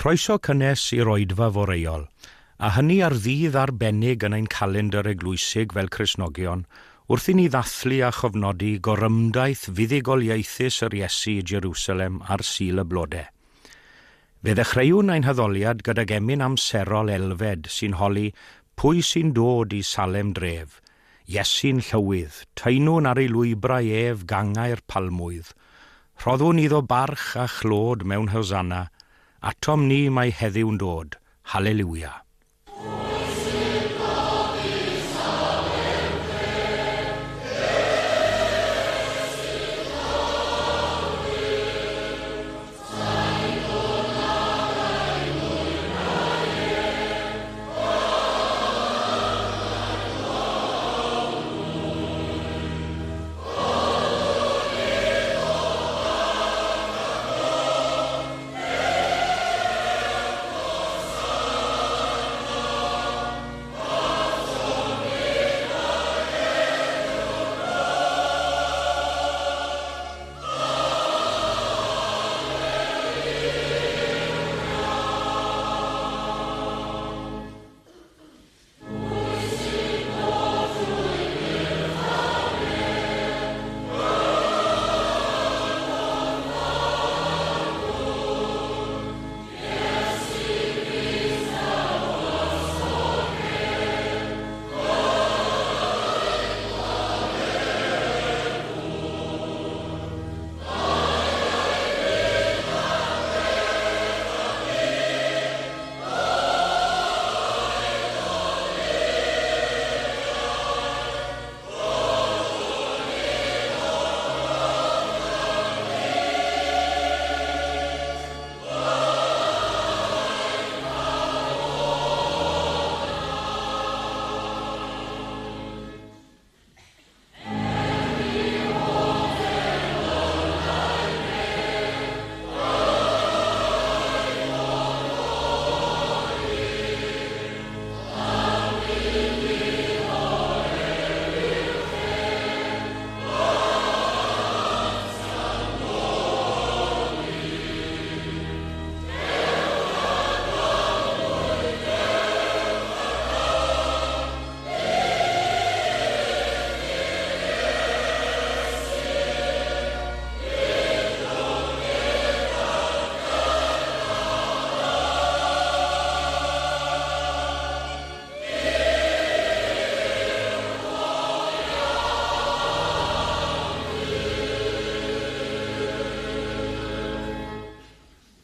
Croeso cynnes i'r oedfa foreol, a hynny ar ddydd arbennig yn ein calendr eglwysig fel Cristnogion, wrth i ni ddathlu a chofnodi gorymdaith fuddugoliaethus yr Iesu i Jerusalem ar Sul y Blode. Fe ddechreuwn ein haddoliad gydag emyn amserol Elfed sy'n holi pwy sy'n dod i Salem dref, Iesu'n llywydd, taenwn ar ei lwybrau ef gangau'r palmwydd, rhoddwn iddo barch a chlod mewn hosanna, atom ni mae heddiw'n dod. Haleliwia.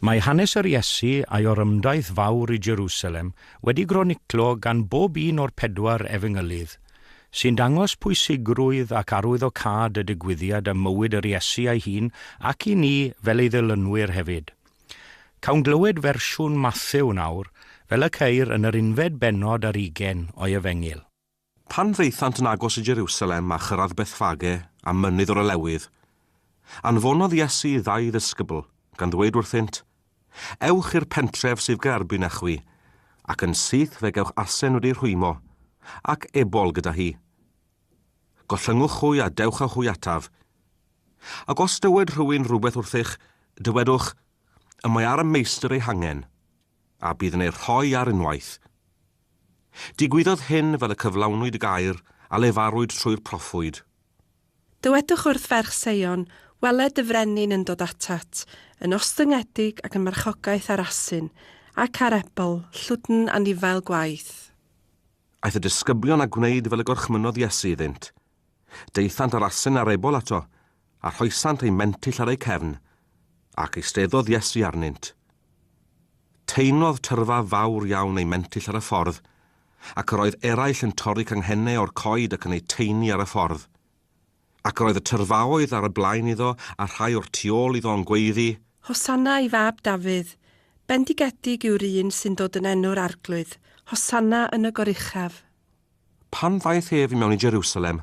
Mae hanes yr Iesu a'i orymdaith fawr i Jerusalem wedi groniclo gan bob un o'r pedwar efengylydd, sy'n dangos pwysigrwydd ac arwyddocâd y digwyddiad ym mywyd yr Iesu a'i hun ac i ni fel ei ddilynwyr hefyd. Cawn glywed fersiwn Mathew nawr, fel y ceir yn yr unfed bennod ar ugain o'i efengyl. Pan ddaethant yn agos i Jerusalem a chyrraedd Bethffage a mynydd o'r Olewydd, anfonodd Iesu ddau ddisgybl, gan ddweud wrthynt, Ewch i'r pentref sydd gerbyn â chwi, ac yn syth fe gewch asen wedi rhwymo, ac ebol gyda hi. Gollyngwch hwy a dewch â hwy ataf. Ac os dywed rhywun rhywbeth wrthych, dywedwch, Y mae ar y meistr ei hangen, a bydd yn ei rhoi ar unwaith. Digwyddodd hyn fel y cyflawnwyd y gair a lefarwyd trwy'r proffwyd. Dywedwch wrth ferch Seion, Wele dy frenin yn dod atat, yn ostyngedig ac yn marchogaeth ar asyn, ac ar ebol, llwdn anifail gwaith. Aeth y disgyblion a gwneud fel y gorchmynnodd Iesu iddynt. Daethant â'r asyn a'r ebol ato, a rhoesant eu mentyll ar eu cefn, ac eisteddodd Iesu arnynt. Taenodd tyrfa fawr iawn eu mentyll ar y ffordd, ac yr oedd eraill yn torri canghennau o'r coed ac yn eu taenu ar y ffordd. Ac yr oedd y tyrfaoedd ar y blaen iddo a rhai o'r tu ôl iddo yn gweiddi. Hosanna i fab Dafydd! Bendigedig yw'r un sy'n dod yn enw'r Arglwydd! Hosanna yn y goruchaf! Pan ddaeth ef i mewn i Jerusalem,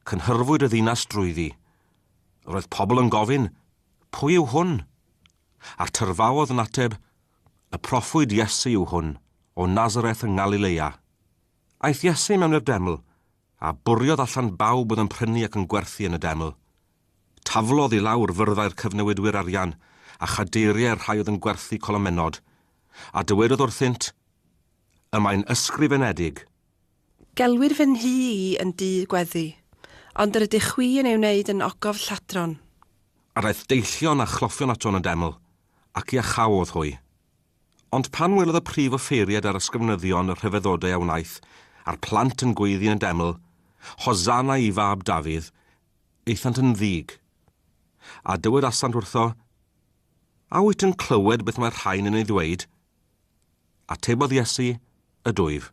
cynhyrfwyd y ddinas drwyddi. Yr oedd pobl yn gofyn, Pwy yw hwn? A'r tyrfaodd yn ateb, Y proffwyd Iesu yw hwn, o Nazareth yng Ngalileia. Aeth Iesu mewn i'r deml, a bwriodd allan bawb oedd yn prynu ac yn gwerthu yn y deml. Taflodd i lawr fyrddau'r cyfnewidwyr arian, a chadeiriau'r rhai oedd yn gwerthu colomennod, A dywedodd wrthynt, Y mae'n ysgrifenedig. Gelwir fy nhŷ i yn dŷ gweddi, ond yr ydych chwi yn ei wneud yn ogof lladron. A daeth deillion a chloffion ato yn y deml, ac iachaodd hwy. Ond pan welodd y prif offeiriad a'r ysgrifenyddion y rhyfeddodau a wnaeth, a'r plant yn gweiddi yn y deml, Hosanna i fab Dafydd, aethant yn ddig. A dywedasant wrtho, A wyt yn clywed beth mae'r rhain yn ei ddweud? Atebodd Iesu, Ydwyf.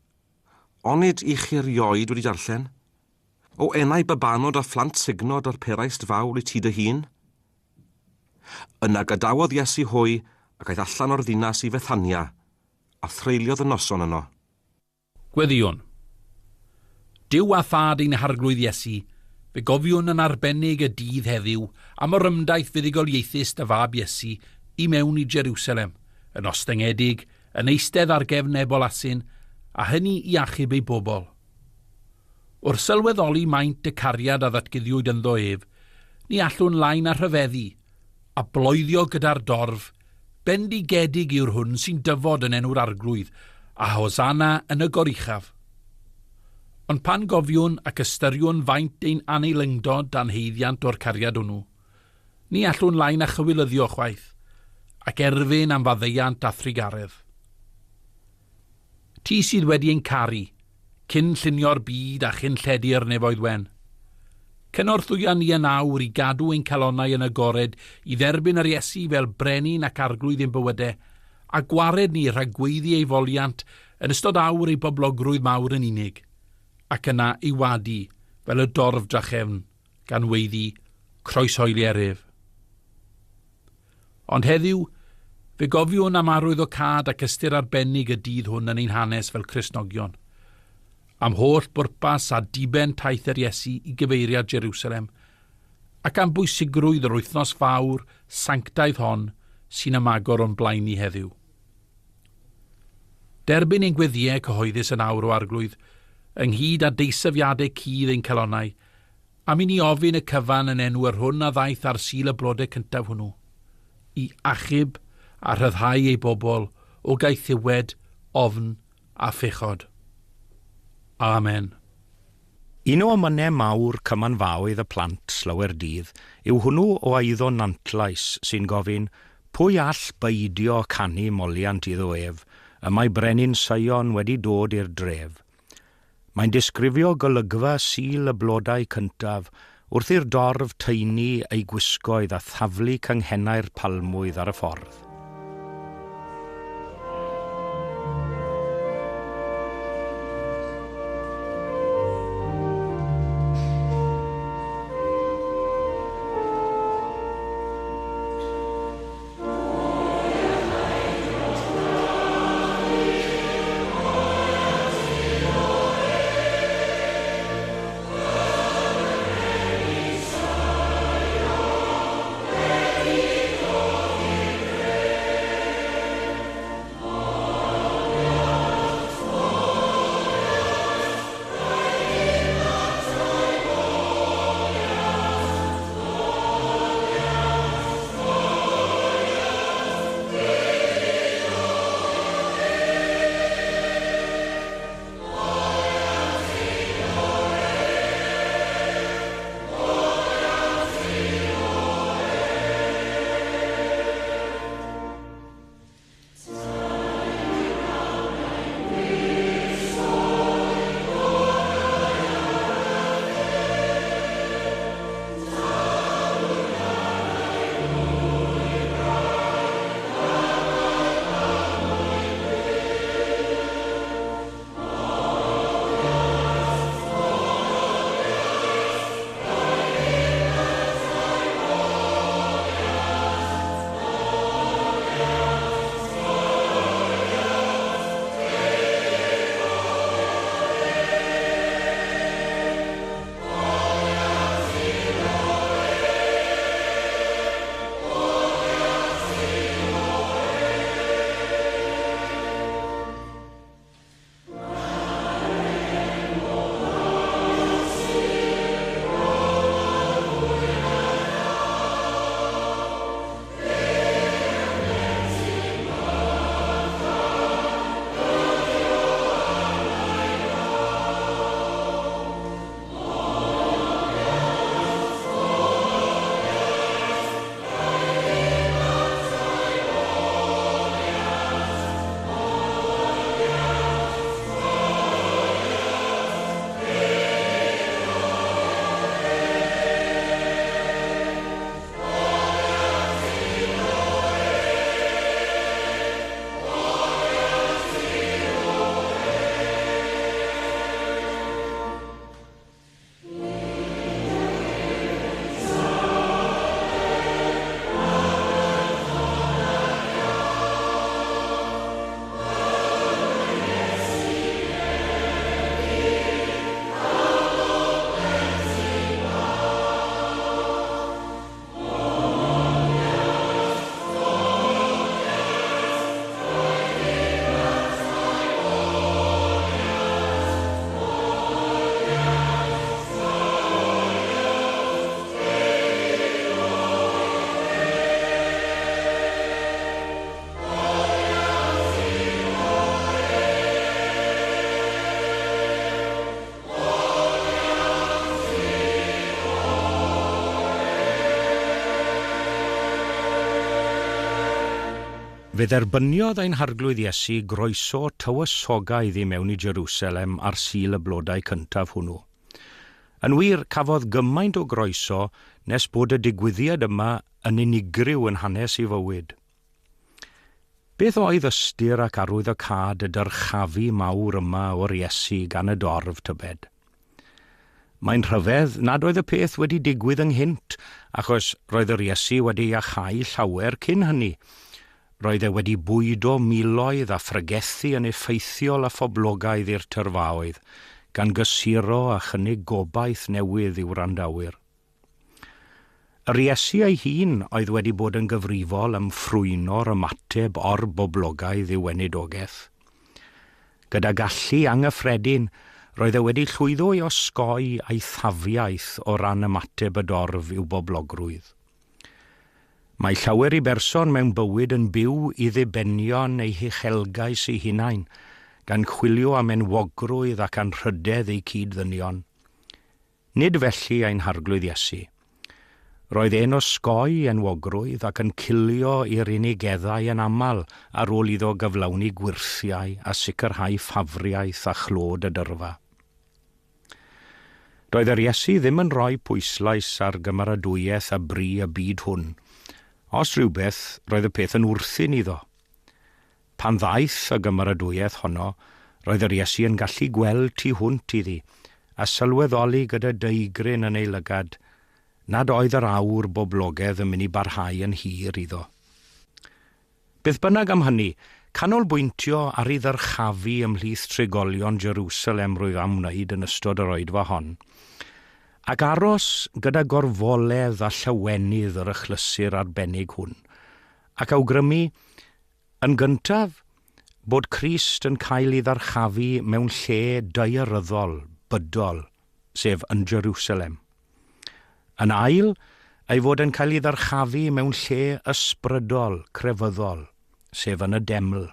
Onid i chi erioed wedi darllen? O enau babanod a phlant sugnod a'r peraist fawl i ti dy hun? Yna gadawodd Iesu hwy ac aeth allan o'r ddinas i Fethania, a threuliodd y noson yno. Gweddïwn. Duw a Thad ein Harglwydd Iesu, fe gofiwn yn arbennig y dydd heddiw am orymdaith fuddugoliaethus dy Fab Iesu i mewn i Jeriwsalem, yn ostyngedig, yn eistedd ar gefn ebol asyn, a hynny i achub ei bobl. Wrth sylweddoli maint y cariad a ddatguddiwyd ynddo ef, ni allwn lai na rhyfeddu, a bloeddio gyda'r dorf, Bendigedig yw'r hwn sy'n dyfod yn enw'r Arglwydd, a Hosanna yn y goruchaf. Ond pan gofiwn ac ystyriwn faint ein aneilyngdod a'n haeddiant o'r cariad hwnnw, ni allwn lai na chywilyddio chwaith, ac erfyn am faddeuant a thrugaredd. Ti sydd wedi ein caru, cyn llunio'r byd a chyn lledu'r nefoedd wen. Cynorthwya ni yn awr i gadw ein calonnau yn agored i dderbyn yr Iesu fel Brenin ac Arglwydd ein bywydau, a gwared ni rhag gweiddi ei foliant yn ystod awr ei boblogrwydd mawr yn unig, ac yna ei wadu fel y dorf drachefn, gan weiddi, Croeshoelier ef. Ond heddiw, fe gofiwn am arwyddocâd ac ystyr arbennig y dydd hwn yn ein hanes fel Cristnogion. Am holl bwrpas a diben taith yr Iesu i gyfeiriad Jerusalem, ac am bwysigrwydd yr wythnos fawr sanctaidd hon sy'n ymagor o'n blaen ni heddiw. Derbyn ein gweddïau cyhoeddus yn awr o Arglwydd, ynghyd â deisyfiadau cudd ein calonnau, Am i ni ofyn y cyfan yn enw yr hwn a ddaeth ar Sul y Blodau cyntaf hwnnw, i achub a rhyddhau ei bobl o gaethiwed, ofn a phechod. Amen. Un o emynau mawr cymanfaoedd y plant slawer dydd yw hwnnw o eiddo Nantlais sy'n gofyn, Pwy all beidio canu moliant iddo ef, y mae brenin Sion wedi dod i'r dref? Mae'n disgrifio golygfa Sul y Blodau cyntaf wrth i'r dorf taenu eu gwisgoedd a thaflu canghennau'r palmwydd ar y ffordd. Fe dderbyniodd ein harglwydd Iesu groeso tywysogaidd i mewn i Jerusalem ar Sul y Blodau cyntaf hwnnw. Yn wir, cafodd gymaint o groeso nes bod y digwyddiad yma yn unigryw yn hanes ei fywyd. Beth oedd ystyr ac arwyddocâd y dyrchafu mawr yma o'r Iesu gan y dorf, tybed? Mae'n rhyfedd nad oedd y peth wedi digwydd ynghynt, achos roedd yr Iesu wedi iachau llawer cyn hynny. Roedd e wedi bwydo miloedd a phregethu yn effeithiol a phoblogaidd i'r tyrfaoedd, gan gysuro a chynnig gobaith newydd i'w wrandawyr. Yr Iesu ei hun oedd wedi bod yn gyfrifol am ffrwyno'r ymateb or-boblogaidd i'w weinidogaeth. Gyda gallu anghyffredin, roedd e wedi llwyddo i osgoi eithafiaeth o ran ymateb y dorf i'w boblogrwydd. Mae llawer i berson mewn bywyd yn byw i ddibenion eu huchelgais eu hunain, gan chwilio am enwogrwydd ac anrhydedd eu cyd-ddynion. Nid felly ein harglwydd Iesu. Roedd e'n osgoi enwogrwydd ac yn cilio i'r unigeddau yn aml ar ôl iddo gyflawni gwyrthiau a sicrhau ffafriaeth a chlod y dyrfa. Doedd yr Iesu ddim yn rhoi pwyslais ar gymeradwyaeth a bri y byd hwn. Os rhywbeth, roedd y peth yn wrthun iddo. Pan ddaeth y gymeradwyaeth honno, roedd yr Iesu yn gallu gweld tu hwnt iddi, a sylweddoli gyda deigryn yn ei lygad nad oedd yr awr boblogaidd yn mynd i barhau yn hir iddo. Beth bynnag am hynny, canolbwyntio ar ei ddyrchafu ymhlith trigolion Jerusalem rwyf am wneud yn ystod yr oedfa hon, ac aros gyda gorfoledd a llawenydd yr achlysur arbennig hwn, ac awgrymu, yn gyntaf, bod Crist yn cael ei ddyrchafu mewn lle daearyddol, bydol, sef yn Jerusalem. Yn ail, ei fod yn cael ei ddyrchafu mewn lle ysbrydol, crefyddol, sef yn y deml.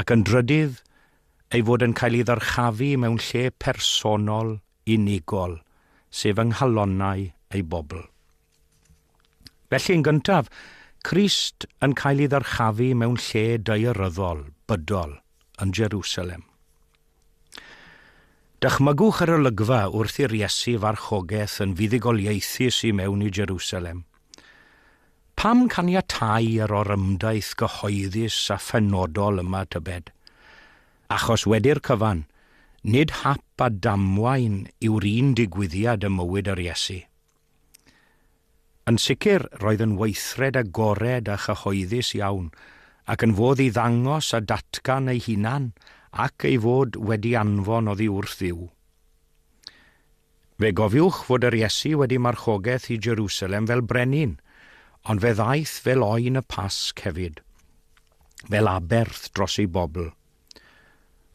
Ac yn drydydd, ei fod yn cael ei ddyrchafu mewn lle personol, unigol, sef yng nghalonnau ei bobl. Felly yn gyntaf, Crist yn cael ei ddyrchafu mewn lle daearyddol, bydol, yn Jerusalem. Dychmygwch yr olygfa wrth i'r Iesu farchogaeth yn fuddugoliaethus i mewn i Jerusalem. Pam caniatáu yr orymdaith gyhoeddus a phenodol yma tybed? Achos wedi'r cyfan, nid hap a damwain yw'r un digwyddiad ym mywyd yr Iesu. Yn sicr, roedd yn weithred agored a chyhoeddus iawn, ac yn fodd i ddangos a datgan ei hunan ac ei fod wedi anfon oddi wrth Dduw. Fe gofiwch fod yr Iesu wedi marchogaeth i Jerusalem fel brenin, ond fe ddaeth fel oen y Pasg hefyd, fel aberth dros ei bobl.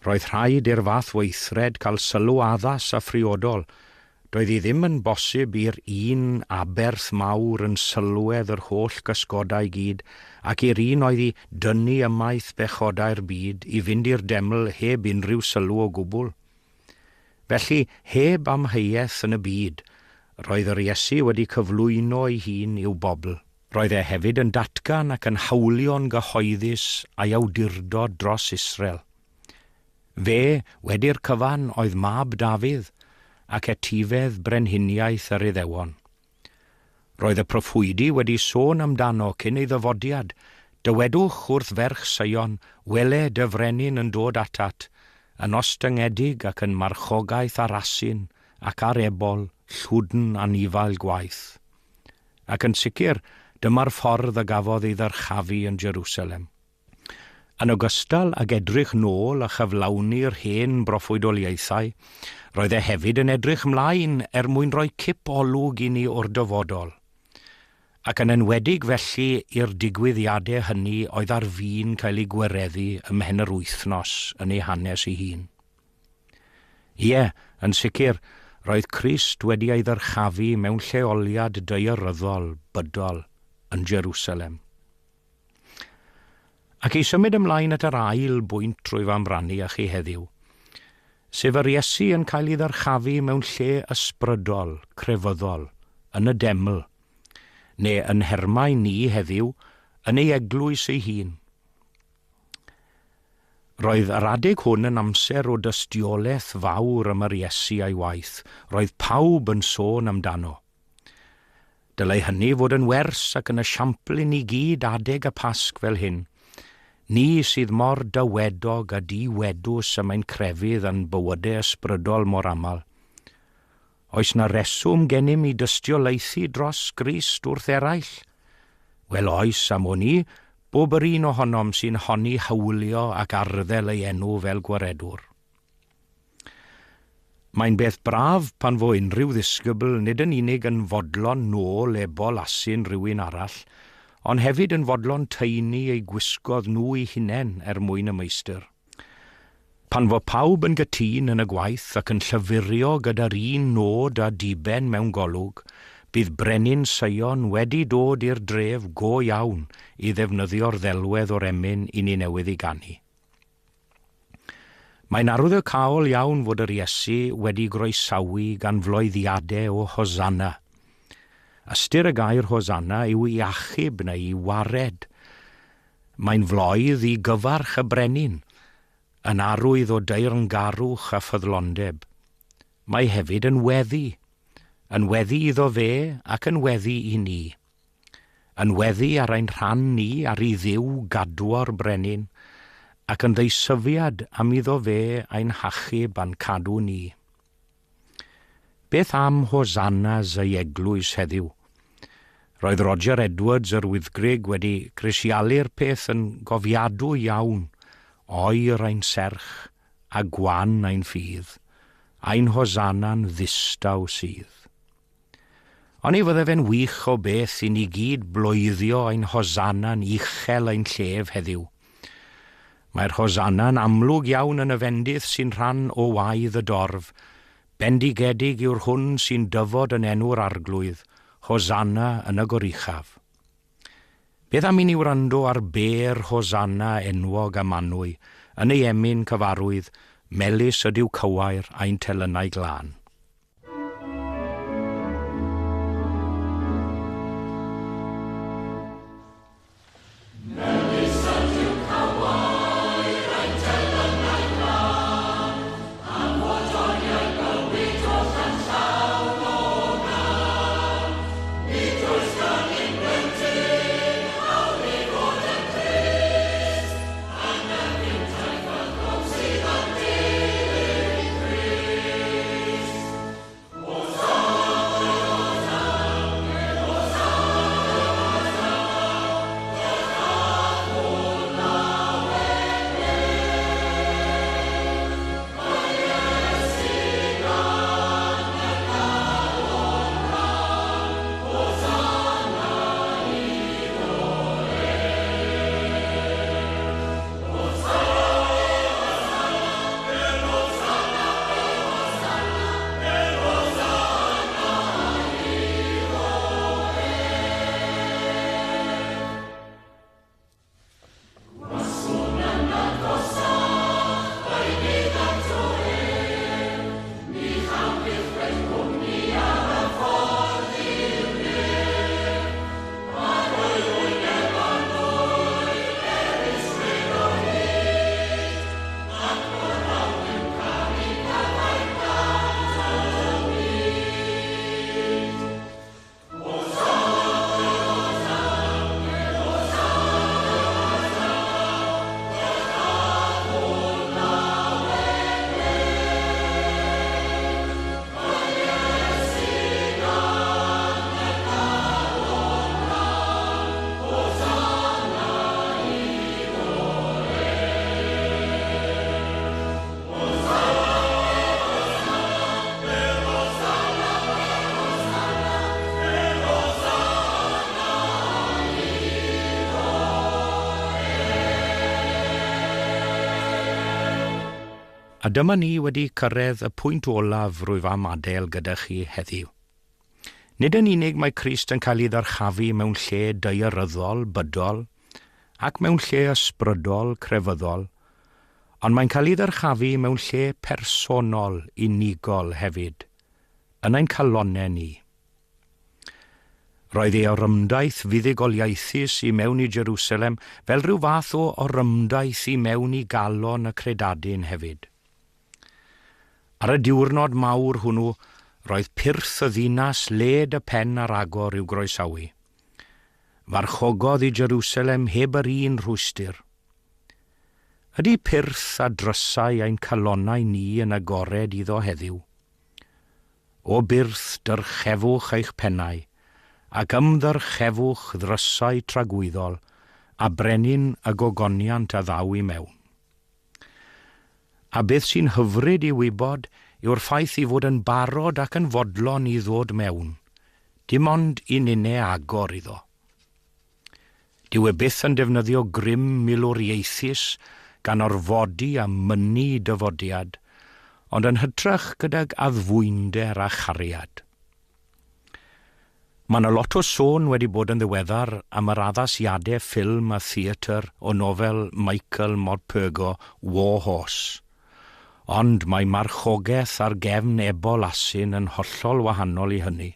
Roedd rhaid i'r fath weithred cael sylw addas a phriodol. Doedd hi ddim yn bosib i'r un aberth mawr yn sylwedd yr holl gysgodau gyd, ac i'r un oedd i dynnu ymaith bechodau'r byd i fynd i'r deml heb unrhyw sylw o gwbl. Felly, heb amheuaeth yn y byd, roedd yr Iesu wedi cyflwyno ei hun i'w bobl. Roedd e hefyd yn datgan ac yn hawlio'n gyhoeddus a'i awdurdod dros Israel. Fe, wedi'r cyfan, oedd mab Dafydd ac etifedd brenhiniaeth yr Iddewon. Roedd y proffwydi wedi sôn amdano cyn ei ddyfodiad. Dywedwch wrth ferch Seion, wele dy frenin yn dod atat, yn ostyngedig ac yn marchogaeth ar asyn ac ar ebol, llwdn anifail gwaith. Ac yn sicr, dyma'r ffordd y gafodd ei ddyrchafu yn Jerusalem. Yn ogystal ag edrych nôl a chyflawni'r hen broffwydoliaethau, roedd e hefyd yn edrych mlaen er mwyn rhoi cip olwg i ni o'r dyfodol. Ac yn enwedig felly i'r digwyddiadau hynny oedd ar fin cael ei gwireddu ym mhen yr wythnos yn ei hanes ei hun. Ie, yn sicr, roedd Crist wedi ei ddyrchafu mewn lleoliad daearyddol, bydol, yn Jerusalem. Ac i symud ymlaen at yr ail bwynt trwy fy amrannu â chi heddiw, sef yr Iesu yn cael ei ddyrchafu mewn lle ysbrydol, crefyddol, yn y deml, neu yn nhermau ni heddiw, yn ei eglwys ei hun. Roedd yr adeg hwn yn amser o dystiolaeth fawr am yr Iesu a'i waith, roedd pawb yn sôn amdano. Dylai hynny fod yn wers ac yn esiampl i ni gyd adeg y Pasg fel hyn. Ni sydd mor dawedog a diwedws am ein crefydd a'n bywydau ysbrydol mor aml. Oes 'na reswm gennym i dystiolaethu dros Grist wrth eraill? Wel oes, am wn i, bob yr un ohonom sy'n honni hawlio ac arddel ei enw fel Gwaredwr. Mae'n beth braf pan fo unrhyw ddisgybl nid yn unig yn fodlon nôl ebol asyn rhywun arall, ond hefyd yn fodlon taenu eu gwisgodd nhw eu hunain er mwyn y Meistr. Pan fo pawb yn gytûn yn y gwaith ac yn llyfurio gyda'r un nod a diben mewn golwg, bydd Brenin Seion wedi dod i'r dref go iawn i ddefnyddio'r ddelwedd o'r emyn i ni newydd ei ganu. Mae'n arwyddocaol iawn fod yr Iesu wedi groesawu gan floeddiadau o Hosanna. Ystyr y gair Hosanna yw i achub neu i wared. Mae'n floedd i gyfarch y brenin, yn arwydd o deyrngarwch a ffyddlondeb. Mae hefyd yn weddi, yn weddi iddo fe ac yn weddi i ni. Yn weddi ar ein rhan ni ar i Dduw gadwo'r brenin, ac yn ddeisyfiad am iddo fe ein hachub a'n cadw ni. Beth am hosannas ei eglwys heddiw? Roedd Roger Edwards yr Wyddgrug wedi grisialu'r peth yn gofiadwy iawn, oer ein serch, a gwan ein ffydd, ein hosanna'n ddistaw sydd. Oni fydde fe'n wych o beth i ni gyd bloeddio ein hosanna'n uchel ein llef heddiw? Mae'r hosanna'n amlwg iawn yn y fendith sy'n rhan o waedd y dorf, Bendigedig yw'r hwn sy'n dyfod yn enw'r Arglwydd, Hosanna yn y goruchaf. Beth am i ni wrando ar bêr Hosanna enwog a Manwy, yn ei emyn cyfarwydd, Melys ydyw cywair ein telynau glân. A dyma ni wedi cyrraedd y pwynt olaf rwyf am adael gyda chi heddiw. Nid yn unig mae Crist yn cael ei ddyrchafu mewn lle daearyddol, bydol, ac mewn lle ysbrydol, crefyddol, ond mae'n cael ei ddyrchafu mewn lle personol, unigol hefyd, yn ein calonnau ni. Roedd ei orymdaith fuddugoliaethus i mewn i Jerusalem fel rhyw fath o orymdaith i mewn i galon y credadun hefyd. Ar y diwrnod mawr hwnnw, roedd pyrth y ddinas led y pen ar agor i'w groesawu. Farchogodd i Jerusalem heb yr un rhwystr. Ydy pyrth a drysau ein calonnau ni yn agored iddo heddiw? O byrth dyrchefwch eich pennau, ac ymddyrchefwch ddrysau tragwyddol, a brenin y gogoniant a ddaw i mewn. A beth sy'n hyfryd i wybod yw'r ffaith i fod yn barod ac yn fodlon i ddod mewn, dim ond i ninne agor iddo. Dyw e byth yn defnyddio grym milwriaethus gan orfodi a mynnu dyfodiad, ond yn hytrach gydag addfwynder a chariad. Mae yna lot o sôn wedi bod yn ddiweddar am yr addasiadau ffilm a theatr o nofel Michael Morpurgo War Horse. Ond mae marchogaeth ar gefn ebol asyn yn hollol wahanol i hynny.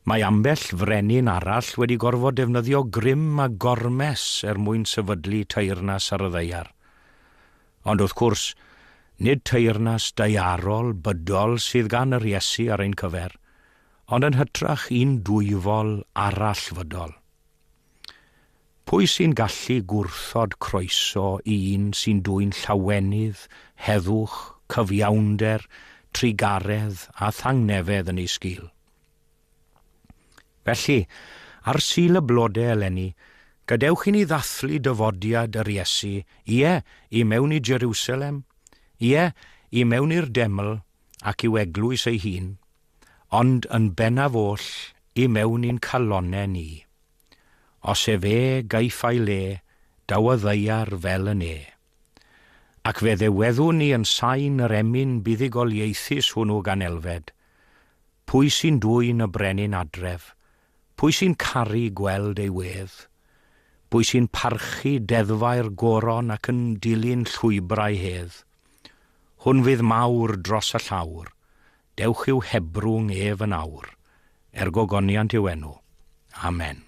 Mae ambell frenin arall wedi gorfod defnyddio grym a gormes er mwyn sefydlu teyrnas ar y ddaear. Ond wrth gwrs, nid teyrnas daearol bydol sydd gan yr Iesu ar ein cyfer, ond yn hytrach un dwyfol arallfydol. Pwy sy'n gallu gwrthod croeso i un sy'n dwyn llawenydd, heddwch, cyfiawnder, trugaredd a thangnefedd yn ei sgil? Felly, ar Sul y Blodau eleni, gadewch i ni ddathlu dyfodiad yr Iesu, ie, i mewn i Jerusalem, ie, i mewn i'r deml ac i'w eglwys ei hun, ond yn bennaf oll i mewn i'n calonnau ni. Os efe gaiff ei le, daw y ddaear fel y ne. Ac fe ddeweddwn ni yn sain yr emyn buddugoliaethus hwnnw gan Elfed, Pwy sy'n dwyn y brenin adref? Pwy sy'n caru gweld ei wedd? Pwy sy'n parchu deddfau'r goron ac yn dilyn llwybrau hedd? Hwn fydd mawr dros y llawr, dewch i'w hebrwng ef yn awr, er gogoniant i'w enw. Amen.